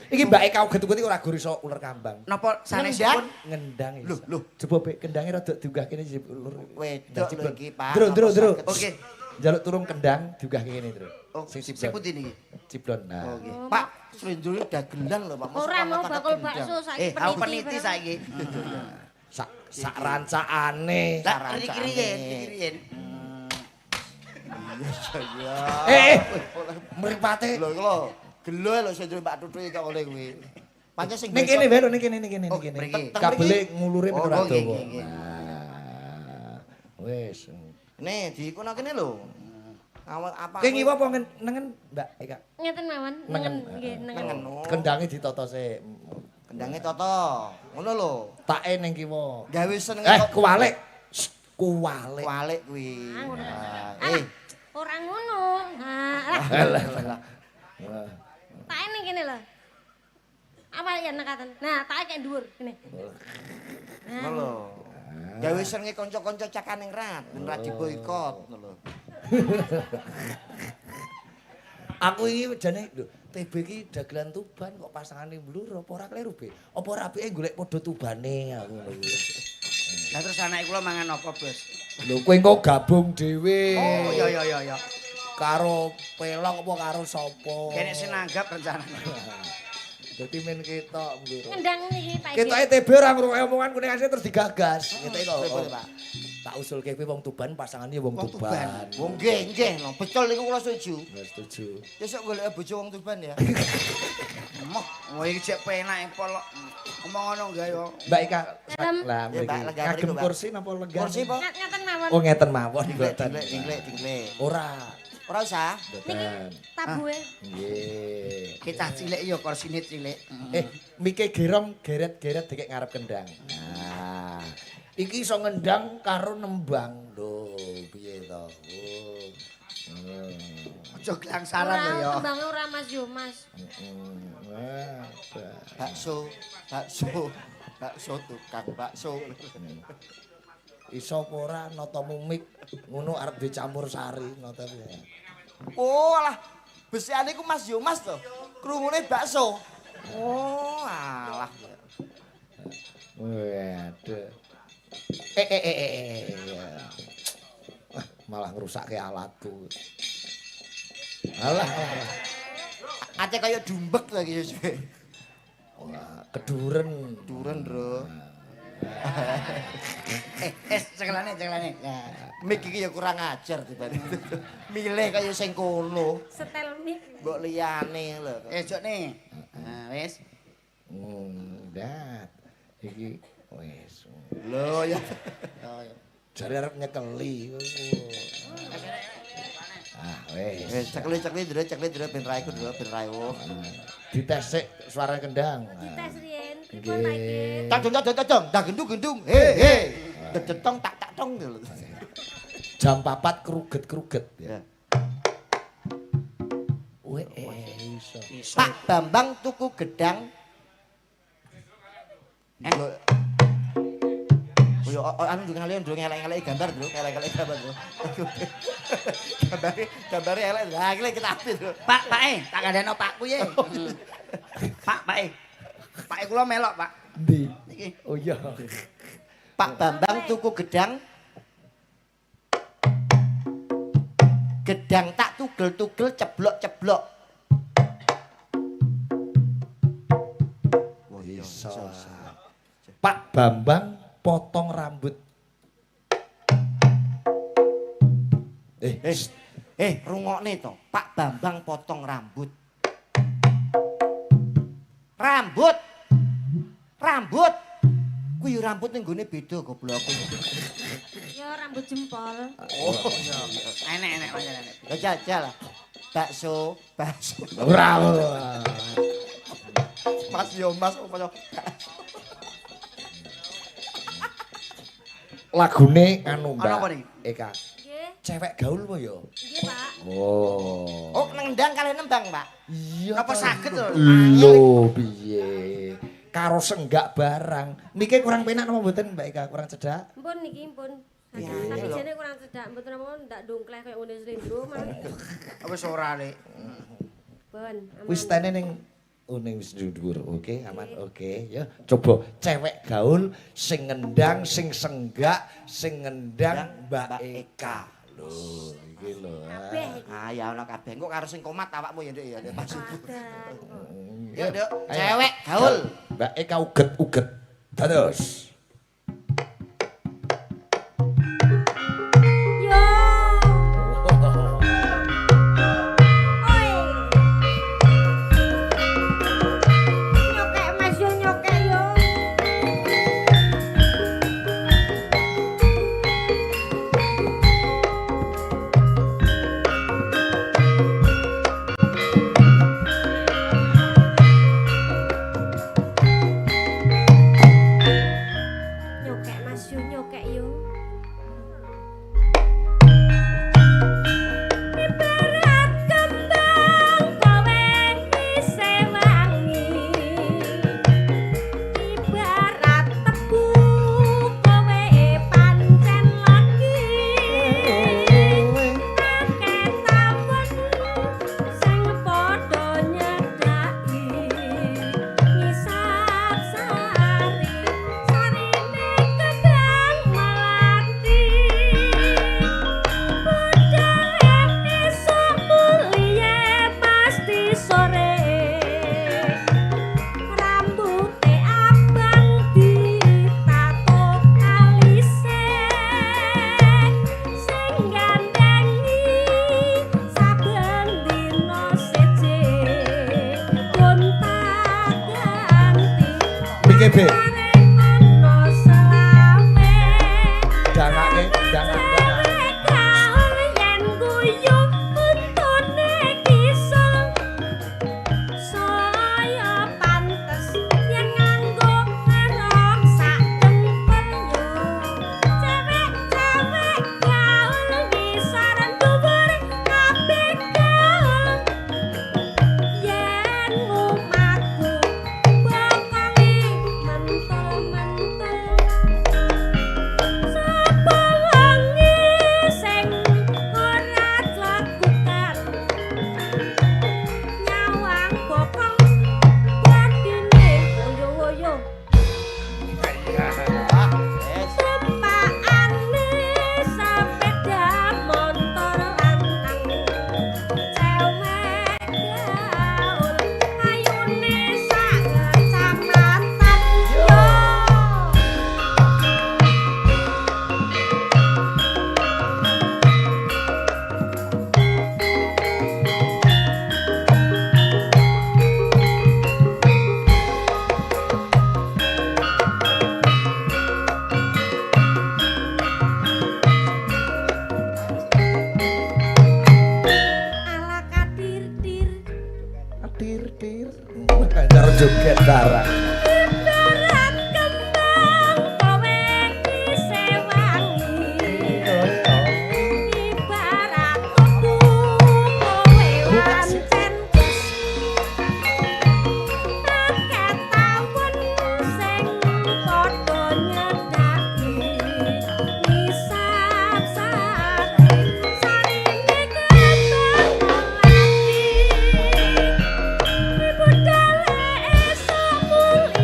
Iki Mbak Eka uget-uget iki ora gur iso uler kambang. Napa sanesipun? Ngendang iso. Lho, lho. Coba Bek kendange rada diunggah kene ulur. Wedok lho iki, Pak. Ndro, ndro, ndro. Oke. Njaluk turung kendang diunggah kene, Ndro. Oh, Sing sing ciblon. pundi niki? Ciblon. Nah. Oh, nggih. Pak, slendro dagelan lho, Pak. Mosok Ora mau angkat-angkat bakul gendang. bakso saiki Eh, aku peniti saiki. Sak sak rancakane. Lah, Rancakane. riki riyen, riki riyen. Iya, iya. Eh, eh. Mripate. Lho iku lho, gelo lho slendro Mbak Tutu kok oleh kuwi. Pancen sing Ning kene wae lho, ning kene ning kene Oh, ning kene. mriki. Kabele ngulure men Oh, ora nggih, dawa. nggih, nggih. Nah. Wis. Nih, diikono kene lho. Awal apa? Kowe ngiwa apa nengen Mbak Eka? Ngeten mawon, Nengen. nengen nggih, nengen. Nengen. Oh. Kendange ditata sik. Kendange toto. Ngono lho. Take ning kiwa. Gawe senenge Eh, kok kuwalik. Shh, kuwalik. kualik kuwi. Ah, ngono. Nah, Ah, eh, ora ngono. Ha, lah, Alah, alah. take ning kene lho. Apa ya nekaten? Nah, take kayak dhuwur kene. ngono lho. Gawe senenge kanca-kanca cakaning rat, ben ra diboikot ngono lho. Aku iki jane lho, TB iki dagelan Tuban kok pasangane blur apa ora kleru, Be? Apa ora apike golek padha Tubane aku ngono kuwi. Lah terus anake kula mangan apa, Bos? Lho kowe engko gabung dhewe. Oh, iya iya iya iya. Karo pelok apa karo sapa? Kene sing nanggap rencanane. Dadi men ketok blur. Ngendang niki Pak. Ketoke TB ora ngrungokne omongan kuning asline terus digagas. Ketoke kok. Boleh, Pak. Tak usulke kowe wong Tuban pasangane wong Wong Tuban. Tuban. Wong nggih, nggih, no. Betul niku kula setuju. Nggak setuju. Ya sok golek bojo wong Tuban ya. Moh, wah iki jek penak pol. Ngomong ngono enggak yo. Mbak Ika, Dalem. lah Ya, Mbak, mriki. lenggah Ngagem mriku, Mbak. kursi napa lenggah? Kursi apa? Ngeten mawon. Oh ngeten mawon Dinglek, mboten. dinglek, dinglek, dinglek. Ora. Ora usah. Niki Mboten. tabuhe. Nggih. Kita cilik yo korsine cilik. Eh, mike gerong geret-geret dikek ngarep kendang. Nah, iki iso ngendang karo nembang. Lho, piye to? Oh. Aja glangsaran lho Ora yo. tembange ora Mas yo, Mas. Wah, bah. Bakso, bakso, bakso tukang bakso. Iso apa ora natamu mik ngono arep dicampur sari nata piye? Oh alah, besikane iku Mas yo Mas to. Krungune bakso. Oh alah. Waduh. Eh eh eh eh. eh. Wah, malah ngrusake alatku. Alah, alah. Ate kaya dumbek to iki suwe. Wah, keduren. Duren, Bro. Eh, eh cekelane cekelane. Lah. Mik iki ya kurang ajar tibane. Milih kaya sing kono, Setel mic. mbok liyane lho. Eh, jok nih. Nah, wis. Dat. Iki wis. Lho ya. Yo yo. Jare arep nyekeli. Ah, wis. Eh, cekli-cekli ndro, cekli ndro ben ra iku ndro, ben ra iku. Dites sik suara kendang. Dites riyen. Pripun Pak iki? Nggih. Tak dong tak dong, tak gendung gendung. He he. Dedetong tak tak tong lho. Jam 4 kruget-kruget ya. Ya. Weh, iso. Iso. Pak Bambang tuku gedang. Eh. Lho. Oh ya, anu ndung ngalian ndung ngelek-ngeleki gambar ndung, ngelek-ngeleki gambar ndung. Gambare gambare elek. Lah iki kita apik ndung. Pak, Pak eh, tak kandhano pakku ye. Pak, Pak eh. Pak e kula melok, Pak. Ndi? Niki. Oh iya. Pak Bambang tuku gedang. Gedang tak tugel-tugel ceblok-ceblok. Wah, iya, Iso. iso. Pak Bambang potong rambut. Eh, Eh, eh, rungokne to. Pak Bambang potong rambut. Rambut. Rambut. Kuwi yo rambut ning gone beda goblok. Ya rambut jempol. Oh, Enek enek pancen enek. ya jajal. Bakso, bakso. ora. Ora. Mas yo Mas apa yo. Lagune anu Ana apa Mbak niki? Eka. Nggih. Cewek gaul apa ya? Nggih, Pak. Oh. Oh, nendang kalian nembang, Pak. Iya. Napa saged to? Lho piye? Karo senggak barang. Niki kurang penak napa mboten Mbak Eka? Kurang cedhak? Mpun niki mpun. Ya, Tapi lho. jane kurang cedak, mboten apa ndak dongkleh kaya ngene slendro mah. Wis ora, Lek. Bon, aman. Wis tene ning Ning wis dhuwur. Oke, aman. Oke, ya. Coba cewek gaul sing ngendang, sing senggak, sing ngendang Mbak Eka. Lho, iki lho. Kabeh iki. Ah ya ana kabeh. Engko karo sing komat awakmu ya, Nduk ya, Nduk Mas. Padan. Yuk, Nduk. Ayo. Cewek gaul. Mbak Eka uget-uget. Dados. Yo. Oi. Nyokek Mas yo nyokek yo. Nyokek Mas yo nyokek yo. Ibarat kembang kowe isih wangi. Ibarat tebu kowe pancen lagi. Akeh tawon sing padha nyedhaki. Ngisap sari, sarine kembang melati. Budale esuk mulihe pasti sore. Rambute abang ditato alise. Sing gandhengi saben dina seje. Gonta-ganti. BGB. Arep ana selawe. Dangake, dangak, dangak. Cewek gaul yen guyu untune kisul. Saya pantes yen nganggo rok sak dengkul yo. Cewek-cewek gaul ngisor dhuwur kabeh gaul. Yen ngumatku bokonge mentul-mentul. Sapa wonge sing ora tlakukan nyawang bokong badine oyo-oyo. Wes. Tumpakane sepeda motor lanang. Cewek gaul ayune sak kecamatan yo. Ala kadir-dir. Tir tir. Karo joget barang. Ibarat kembang kowe isih wangi. Ibarat tebu kowe wancen ges. Akeh tawon sing padha nyedhaki. Ngisap sari, sarine kembang melati. Budale esuk mulihe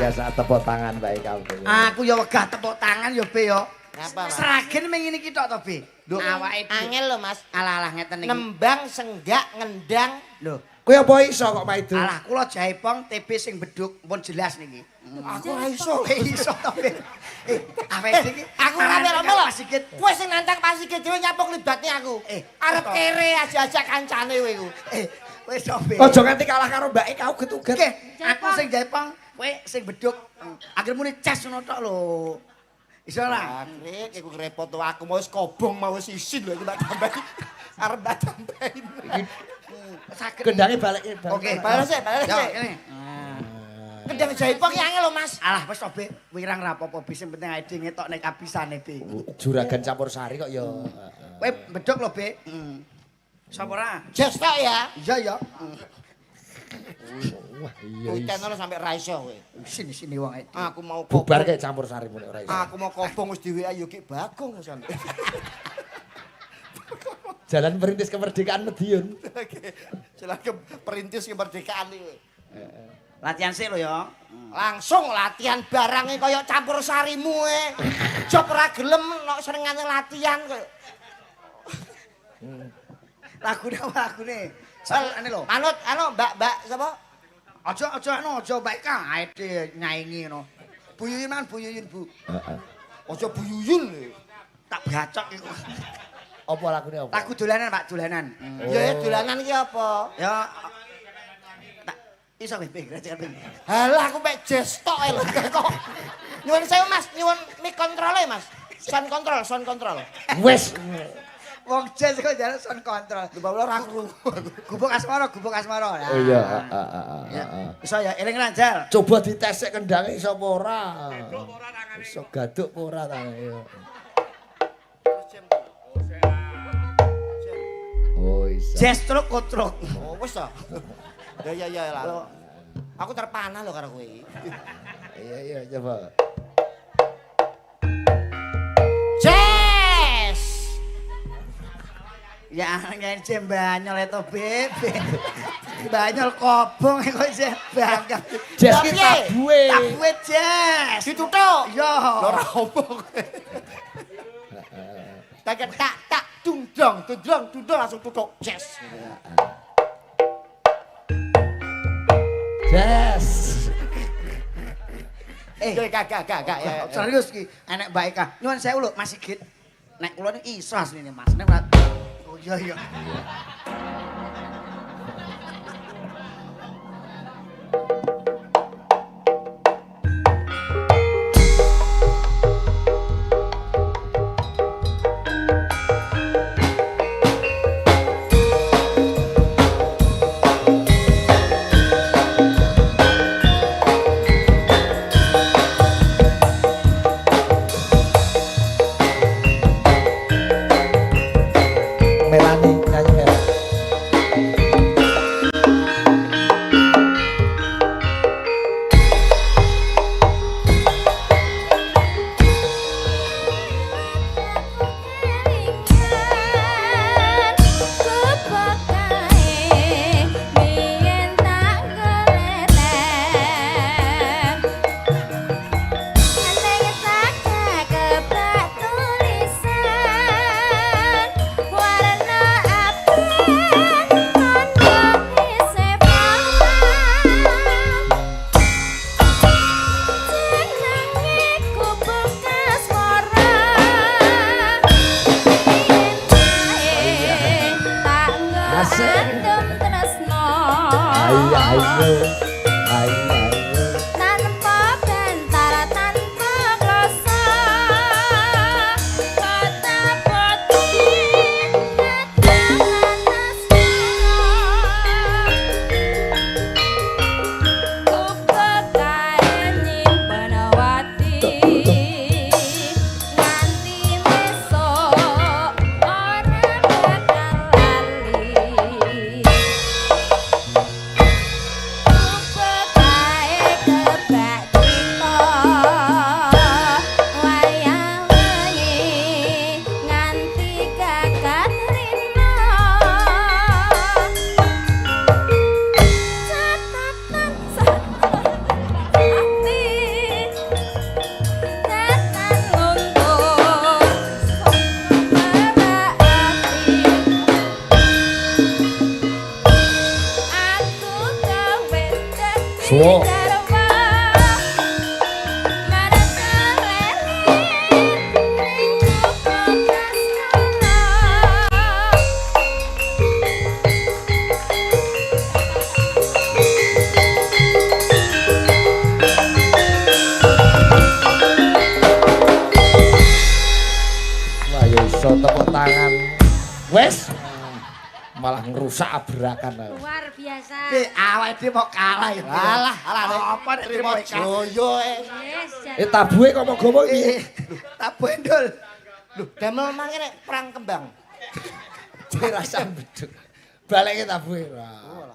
biasa, tepuk tangan Mbak Eka. Aku ya wegah tepuk tangan ya Be ya. Ngapa, Mas? Sragen ming ngene iki tok to, Be. Awake dhewe. Angel lho, Mas. Alah-alah ngeten iki. Nembang senggak ngendang. Lho, Kowe apa iso kok maido? alah kula jaipong TB sing beduk pun jelas niki. Aku ora iso. Iso to, Be. Eh, awake iki Aku ora melok-melok. Mas Sigit. Kowe sing nantang Pak Sigit dhewe nyapa nglibatne aku. Eh, Arep kere aja-aja kancane kowe iku. Eh, wis to, Be. Aja nganti kalah karo Mbak Eka uget-uget. Oke, aku sing jaipong, kowe sing beduk. Akhir muni ces ngono tok lho. Iso ora? Akhire iku ngrepot to aku mau wis kobong mau wis isin lho iku tak tambahi. Arep tak tambahin. Saged. Kendange balik. Oke, Balik sik, balik Yo, sik. kene. Kendang jaipong ki angel lho, Mas. Alah wis to, Be. Wirang ra apa-apa, Be. Sing penting awake dhewe ngetok nek kabisane, Be. Juragan campur sari kok ya. Kowe beduk lho, Be. Sapa ora? Jes tok ya. Iya ya. Wah, iya. Kuiten lho sampe ra iso kowe. Sini-sini wong awake dhewe. Aku mau kobong. Bubar kayak campur sari mulai ora iso. Aku mau kobong wis di WA yo ki Bagong wisan. Jalan perintis kemerdekaan Madiun. Oke. Jalan ke perintis kemerdekaan iki. Latihan sik lho ya. Langsung latihan barangnya kaya campur sarimu e. Jop ora gelem nek senengane latihan koyo. Lagune apa lagune? Sakane lho. Manut anu Mbak-mbak sapa? Aja aja anu aja Mbak Eka awake dhewe nyaingi ngono. Bu Yuyun man Bu Yuyun Bu. Heeh. Aja Bu Yuyun. Tak bacok iku. Apa lagune apa? Lagu dolanan Pak, dolanan. Ya ya dolanan iki apa? Ya tak iso wis Be, grajek Be. Halah aku mek jes tok e lho kok. Nyuwun sewu Mas, nyuwun mic kontrole Mas. Sound control, sound control. Wes. Wong jazz kok jalan sound control. Lho bawa ora krungu. Gubuk asmara, gubuk asmara. Oh iya, heeh, Ya. heeh. Iso ya eling ra, Jal. Coba ditesek kendange iso apa ora? Iso gaduk apa ora tangane? Iya. Oh iso. Jazz truk kotruk. Oh wis to. Ya ya ya lah. Aku terpanah lho karo kowe iki. Iya iya coba. Jazz. Ya ngene jam banyol to, Beb. Banyol kobong kok jam bangga. Jazz ki Lah, piye? tabuhe. Tabuhe jazz. Ditutuk. Yo. Lho ora opo kowe. Tak tak tak dung dong dung dong dung dong langsung tutuk. Jazz. Jazz. Eh, Gak gak gak gak ya. serius ki, enek Mbak Eka. Nyuwun sewu lho, Mas Sigit. Nek kula niki iso asline Mas. Nek ora Oh iya iya. Melani nyanyi Mel. Asik. Ayo ayo. Ayo ayo. Tanpa bentar tanpa kloso kota putih tetangan asmara kupu kae nyimpen wati nganti besok ora bakal lali. Kupu kae Suwuk. Garwa marang lelir ning kutha Kaskala. Wah, ya iso tepuk tangan. Wes. Malah ngerusak abrakan. Aku. Luar biasa. Bi, awake dhewe mau kalah ya. Alah, alah Apa nek trimo Eka? Joyo e. Yes, jan. Eh tabuhe kok mau gowo iki. Eh, tabuh endul. Lho, damel mangke nek perang kembang. Rasa beduk. Baleke tabuhe. Wah.